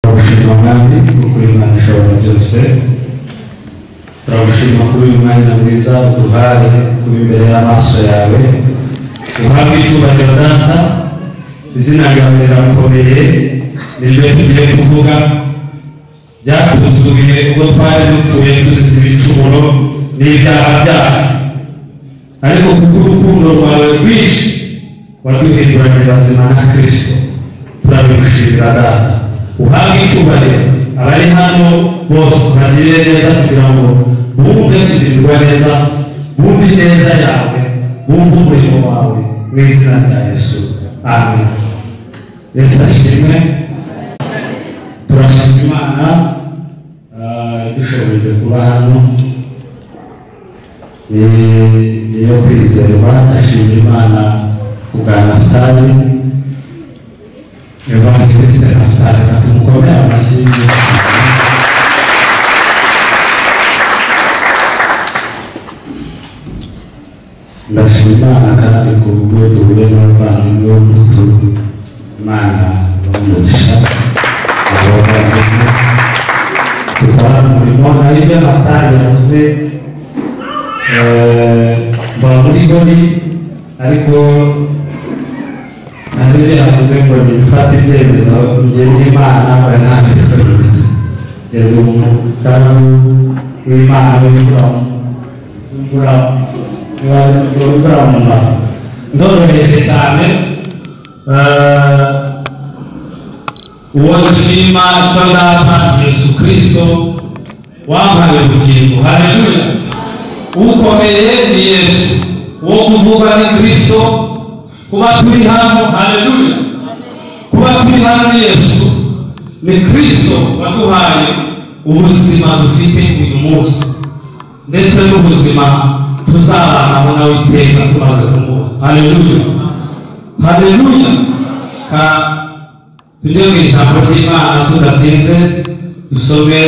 Turagushima Mwami kuko uri Imana ishobora byose. Turagushima kuri uyu mwanya mwiza uduhaye kuba imbere y'amaso yawe. Uhabwe icyubahiro Data, izina ryawe rirakomeye, niryo tugiye kuvuga. Byatuzuye ubwo twari dupfuye tuzize ibicumuro n'ibyaha byacu, ariko kubw'urukundo rwawe rwinshi waduhinduranye bazima na Kristo. Turabigushimira Data. Uhabwe icyubahiro abari hano bose bagire neza kugira ngo bumve kugirirwa neza, bumve ineza yawe, bumve umurimo wawe, mu izina rya Yesu, amen. Yesu ashimwe. Turashima Imana idushoboje kuba hano, niyo kwizerwa. Ndashima Imana kubwa Naftali, Evangeliste Naftali, tumukomere amashyi. Ndashima Imana kandi ku buryo duhuye n'abavandimwe bo muri Turu. Imana ibahe abavandimwe dukora umurimo. Hari ibyo Naftali yavuze, mba muri Goli, ariko hari ibyo yavuze ngo nifate ibyemezo njye n'Imana, oya ntabwo ariko bimeze. Ngeze umugaragu w'Imana w'imfura mu mbaho, ndoroheje cyane. Uwo dushima cyo Data Yesu Kristo wampaye ubugingo. Haleluya. Ukomeye ni Yesu, uwo kuvuga ni Kristo. Kuba turi hano, haleluya, kuba turi hano ni Yesu, ni Kristo waduhaye ubuzima dufite uyu munsi, ndetse n'ubuzima tuzabanaho nawe iteka tumaze kumuha. Haleluya, haleluya. Ka tujye mu ijambo ry'Imana tudatinze, dusome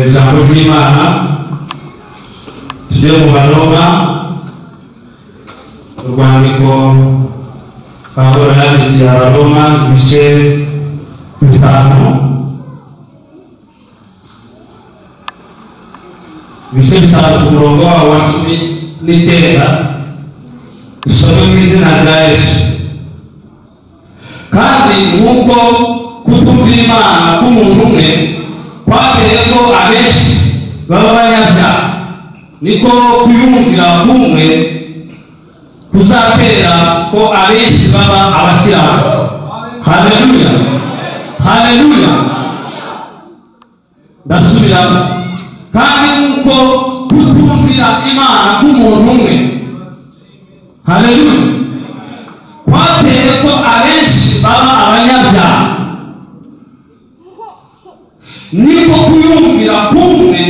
ijambo ry'Imana. Tujye mu Baroma, urwandiko Pawulo yandikiye Abaroma, ibice 5, ibice 5 ku murongo wawo wa 19. Dusome mu izina rya Yesu. Kandi nk'uko kutumvira Imana k'umuntu umwe kwateye ko abenshi baba abanyabyaha, niko kuyumvira k'umwe kuzatera ko abenshi baba abakiranutsi. Haleluya, haleluya. Ndasubiramo. Kandi nk'uko kutumvira Imana k'umuntu umwe, haleluya, kwateye ko abenshi baba abanyabyaha, niko kuyumvira kumwe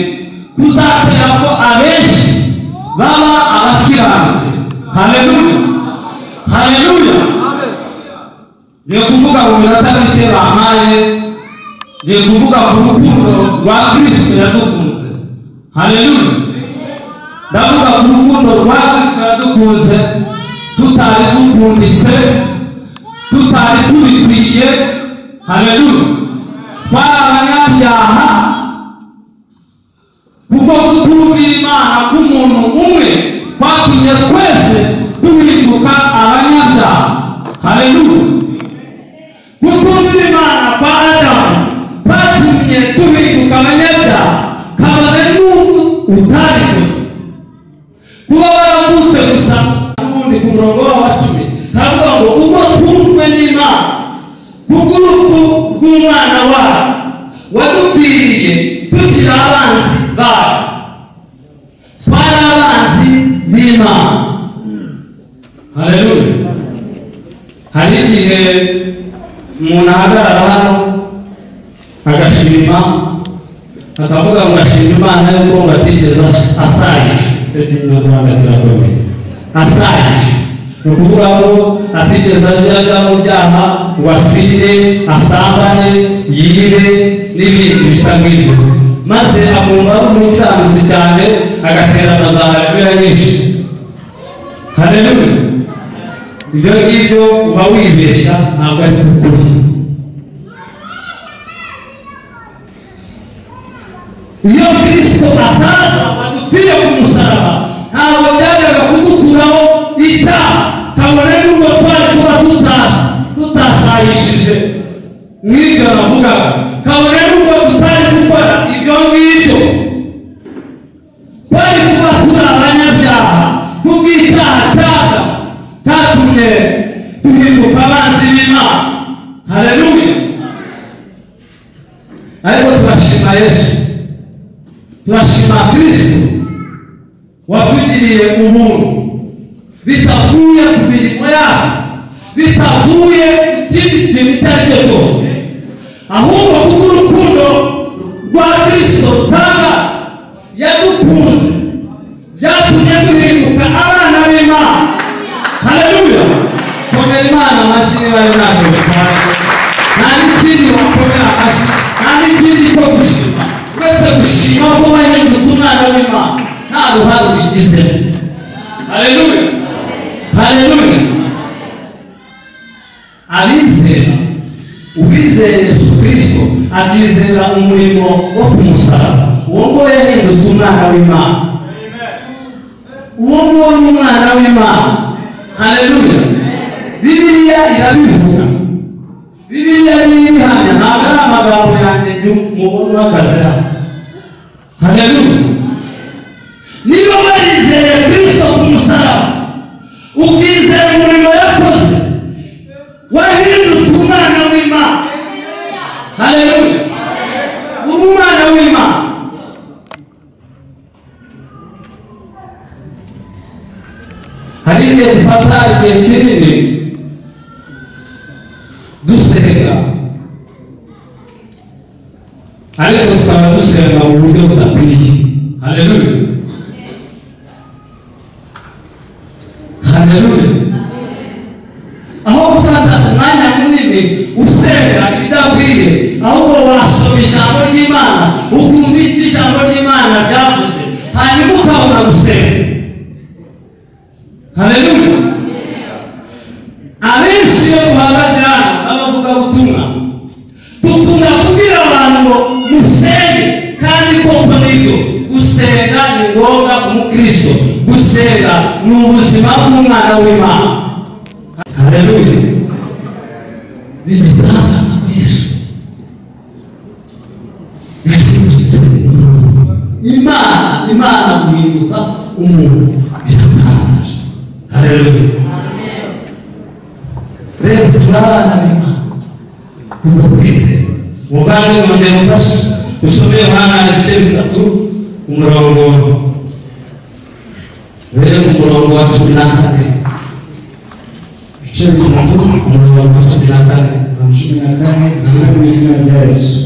kuzatera ko abenshi baba abakiranutsi. Haleluya, haleluya. Ngiye kuvuga mu minota mike bampaye, ngiye kuvuga ku rukundo rwa Kristo yadukunze. Haleluya. Ndavuga ku rukundo rwa Kristo yadukunze tutari dukunditse, tutari tubikwiye. Haleluya. Twari abanyabyaha, kuko kutumvira Imana k'umuntu umwe kwatumye twese duhinduka abanyabyaha. Haleluya. Kutumvira Imana kwa Adamu kwatumye duhinduka abanyabyaha, kabone n'ubu utabikoze. Kuba waravutse gusa, n'ubundi ku murongo wa 10 haravuga ngo ubwo twumvwe n'Imana kubw'urupfu rw'umwana wayo wadupfiriye tukiri abanzi bayo. Twari abanzi b'Imana. Haleluya. Hari igihe umuntu ahagarara hano agashima, akavuga ngo ashima Imana yuko ngo atigeze asayisha. Icyo kinyarwanda kirakomeye. Asayisha ni ukuvuga ngo atigeze ajya mu byaha ngo asinde, asambane, yibe n'ibindi bisa nk'ibyo, maze akumva ari umukiranutsi cyane, agatera na za haleluya nyinshi. Haleluya. Ibyo ngibyo uba wibeshya, ntabwo ari ukuri. Iyo Kristo ataza adupfire ku musaraba, ntabwo byajyaga kudukuraho icyaha, kabone n'ubwo twari kuba tutasayishije nk'ibyo navugaga, kabone n'ubwo tutari gukora ibyo ngibyo, twari kuba turi abanyabyaha kubw'icyaha cyaga cyatumye duhinduka abanzi b'Imana. Haleluya! Ariko turashima Yesu, turashima Kristo watugiriye ubuntu bitavuye ku mirimo yacu, bitavuye ku kindi kintu icyo ari cyo cyose, ahubwo kubw'urukundo rwa Kristo rutanga yadukunze, byatumye duhinduka abana b'Imana. Haleluya! Komera Imana amashyi niba ari ntacyo bitwaye, nta n'ikindi wakomera amashyi, nta n'ikindi cyo gushima uretse gushima ko wahindutse umwana w'Imana, nta ruhare ubigizemo. Haleluya! Haleluya! Abizera, uwizeye Yesu Kristo akizera umurimo wo ku musaraba, uwo nguwo yahindutse umwana w'Imana, uwo nguwo ni umwana w'Imana. Haleluya! Bibiliya irabivuga, Bibiliya ni ibihamya, ntabwo ari amagambo yanjye mubona uhagaze hano. Haleluya! Niba warizeye Kristo ku musaraba, ukizera umurimo yakoze, wahindutse umwana w'Imana. Haleluya! Uri umwana w'Imana. Hari igihe dufata igihe kinini dusenga, ariko tukaba dusenga mu buryo budakwiye. Haleluya! Haleluya! Aho gufata umwanya munini usenga ibidakwiye, ahubwo wasoma ijambo ry'Imana, ukumva icyo ijambo ry'Imana ryavuze, hanyuma ukabona gusenga. Haleluya! Abenshi iyo duhagaze hano b'abavugabutumwa dukunda kubwira abantu ngo musenge, kandi koko nibyo, gusenga ni ngombwa ku mukristo, gusenga ni ubuzima bw'umwana w'Imana. Haleluya! Ni igitangaza ku Yesu yahindutse Imana, Imana guhinduka umuntu biratangaje. Haleluya! Rero turi abana b'Imana kubwo kwizera. Muvandimwe, mwongeye mufashe usome Yohana ibice 3 umurongo, rero ku murongo wa 14. Ibice 3 umurongo wa 14. 14 zina mu izina rya Yesu.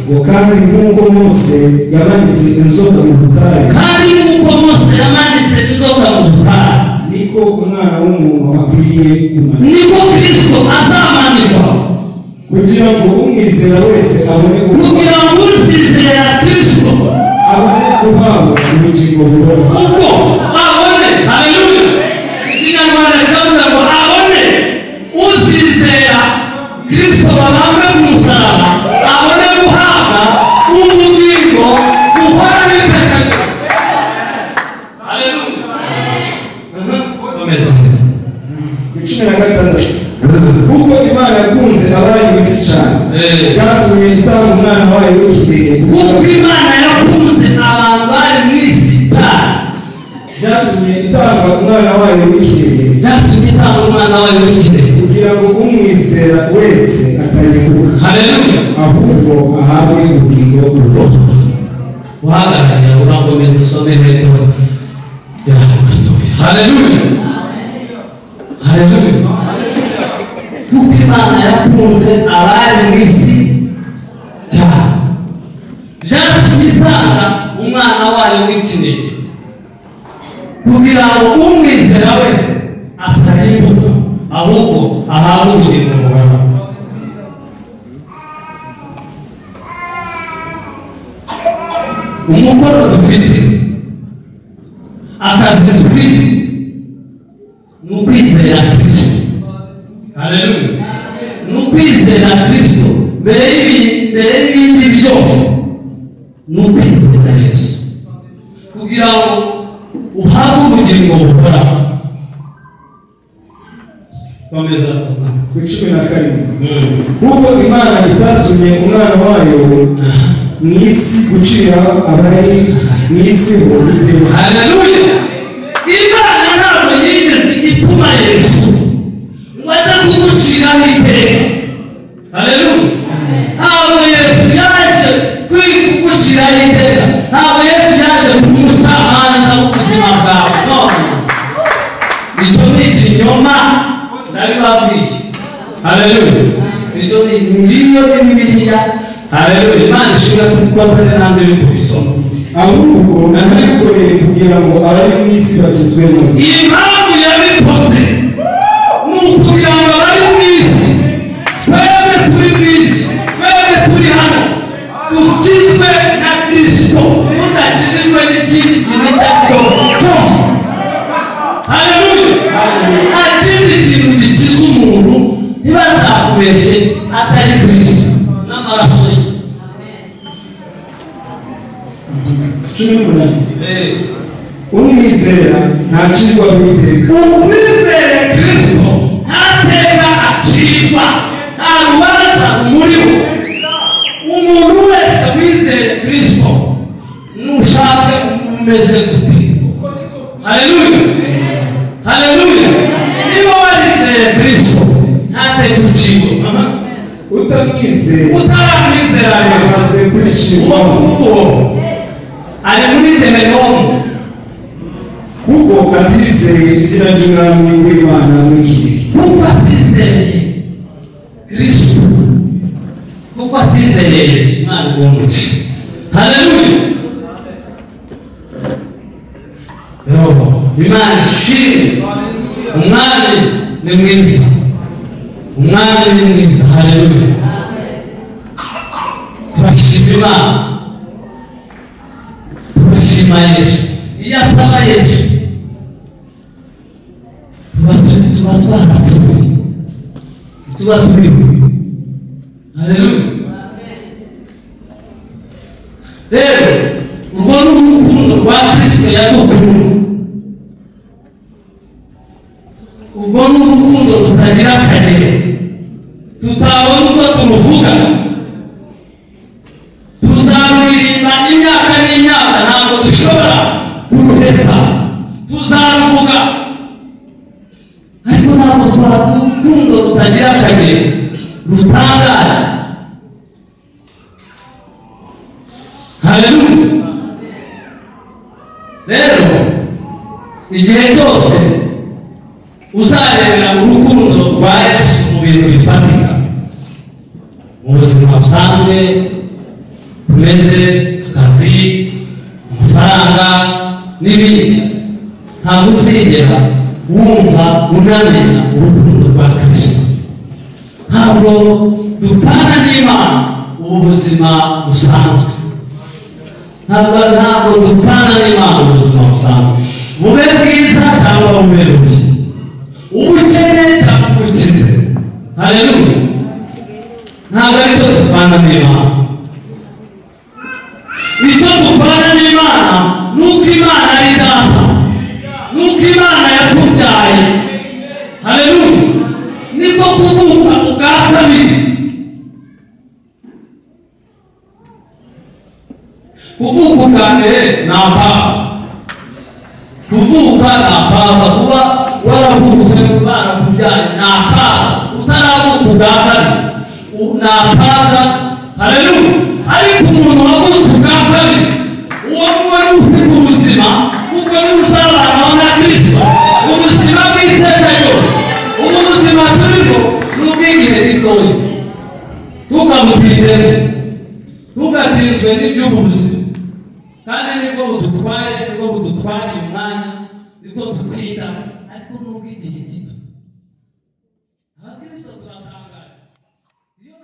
Ngo kandi nk'uko Mose yamanitse inzoka mu butayu, kandi nk'uko Mose yamanitse inzoka mu butayu, niko umwana w'umuntu akwiriye kumanikwa, niko Kristo azamanikwa, kugira ngo umwizera wese abone, kugira ngo uzizera Kristo abone guhabwa ubugingo buhoraho. Ubwo abone. Haleluya! Ikinyarwanda cyavuze ngo abone, uzizera Kristo babambwe ku musaraba abone guhabwa ubugingo buhoraho iteka ryose. Haleluya! Komeza. Ku 16, kuko Imana yakunze abari mu isi cyane, byatumye itanga umwana wayo w'ikinege, Kuko Imana yakunze abantu bari mu isi cyane, byatumye itanga umwana wayo w'ikinege, byatumye itanga umwana wayo w'ikinege, kugira ngo umwizera wese atarimbuka, Haleluya, ahubwo ahabwe ubugingo buhoraho. Uhagarariye urakomeza usome hepfo yaho gatoya. Haleluya! Haleluya! Kuko Imana yakunze abari mu isi cyane, byatumye itanga umwana wayo w'ikinege, kugira ngo umwizera wese atarimbuka, ahubwo ahabwe ubugingo buhoraho. Umukoro dufite, akazi dufite, ni ukwizera Kristo. Haleluya! Ni ukwizera Kristo mbere y'ibindi byose. Ni ukwizera Yesu kugira ngo uhabwe ubugingo buhoraho. Komeza. Ku 17, kuko Imana itatumye umwana wayo mu isi gucira abari mu isi ho iteka. Haleluya! Imana ntabwo yigeze ituma Yesu ngo aze kuguciraho iteka. Haleluya! Ntabwo Yesu yaje kuguciraho iteka, ntabwo Yesu yaje kuba umucamanza w'ubuzima bwawe. No, icyo ni ikinyoma, ndabibabwiye. Haleluya! Icyo ni ngiyo ni Bibiliya. Haleluya! Imana ishimwe kuko mbere na mbere kubisoma. Ahubwo yabikoreye kugira ngo abari mu isi bakizwe nawe. Impamvu yabikoze ni ukugira ngo abari mu isi, twebwe turi mu isi, twebwe turi hano, dukizwe na Kristo, tudakijijwe n'ikindi kintu icyo ari cyo cyose. Haleluya! Nta kindi kintu gikiza umuntu, ntibazakubeshye, atari Kristo n'amaraso ye. 18, umwizera ntacirwaho iteka. Uwizeye Kristo ntateka acirwa, nta rubanza rumuriho. Umuntu wese wizeye Kristo, nushake umeze gute. Haleluya! Haleluya! Niba warizeye Kristo ntateka ucirwa. Utamwizera utaramwizera rero amaze uwo kuricirwaho, nguwo ari muri gehinomu, kuko atizeye izina ry'Umwami w'Imana w'ikinege. Kuko atizeye Kristo, kuko atizeye Yesu. Imana iguhe umugisha. Haleluya! Yo, Imana ishimwe. Umwami ni mwiza, Umwami ni mwiza. Haleluya! Turashima Imana, turashima Yesu. Iyo ataba Yesu tuba tuba twarapfuye, tuba turiho. Haleluya! Rero urwo ni urukundo rwa Kristo yadukunze, urwo ni urukundo rutagira akagero, tutabona uko turuvuga. Tuzaruririmba imyaka n'imyaka, ntabwo dushobora kuruheza. Tuzaruvuga, ariko ntabwo urukundo rutagira akagero, rutangaje. Haleluya! Rero igihe cyose uzarebera urukundo rwa Yesu mu bintu bifatika, mu buzima busanzwe bumeze, akazi, amafaranga n'ibindi, ntabwo uzigera wumva unamenya urukundo rwa Kristo. Ntabwo dupfana n'Imana ubu buzima busanzwe, ntabwo dupfana n'Imana ubu buzima busanzwe, bube bwiza cyangwa bube bubi, ubukene cyangwa ubukize. Haleluya! Ntabwo aricyo dupfana n'Imana. Icyo dupfana n'Imana ni uko Imana ari Data, ni uko Imana yakubyaye. Haleluya! Niko kuvuka ubwa kabiri. Kuvuka ubwa mbere ni akaga, kuvuka ni akaga, kuba waravutse barakubyaye ni akaga, utaravuka ubwa kabiri ni akaga. Haleluya! Ariko umuntu wavutse ubwa kabiri, uwo nguwo ni ufite ubuzima, kuko niwe uzabanaho na Kristo ubuzima bw'iteka ryose. Ubu buzima turimo ni ubw'igihe gitoya. Ntukamutindemo, ntugatinzwe n'iby'ubu buzima, kandi nibwo budutwaye, nibwo budutwariye umwanya, nibwo dutinda, ariko ni ubw'igihe gito. Abakristo turatangaje iyo